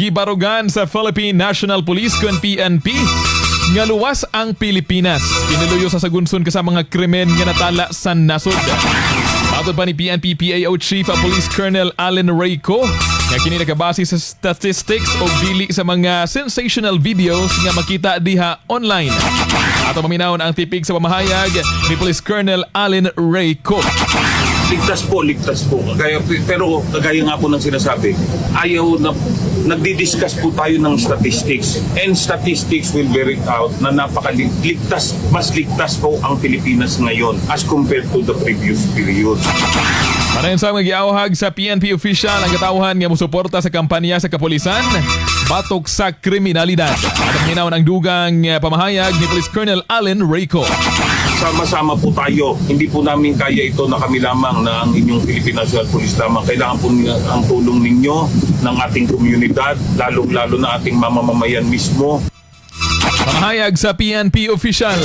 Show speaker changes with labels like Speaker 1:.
Speaker 1: Gibarugan sa Philippine National Police kon PNP nga luwas ang Pilipinas. Kiniluyo sa sagunson ka sa mga krimen nga natala sa nasod. Matod pa ni PNP PAO Chief Police Colonel Allen Rayco nga kini nakabase sa statistics o dili sa mga sensational videos nga makita diha online. Ato maminawon ang tipig sa pamahayag ni Police Colonel Allen Rayco.
Speaker 2: Ligtas po, ligtas po. Kaya, pero kagaya nga po ng sinasabi, ayaw na nagdi-discuss po tayo ng statistics. And statistics will bear it out na napakaligtas, mas ligtas po ang Pilipinas ngayon as compared to the previous period.
Speaker 1: Padayon sa mga giawhag sa PNP official ang katawhan nga musuporta sa kampanya sa kapulisan batok sa kriminalidad. At ang ang dugang pamahayag ni Police Colonel Allen Rayco.
Speaker 2: Sama-sama po tayo. Hindi po namin kaya ito na kami lamang, na ang inyong Philippine National Police lamang. Kailangan po ang tulong ninyo ng ating komunidad, lalong-lalo na ating mamamayan mismo.
Speaker 1: Pamahayag sa PNP official.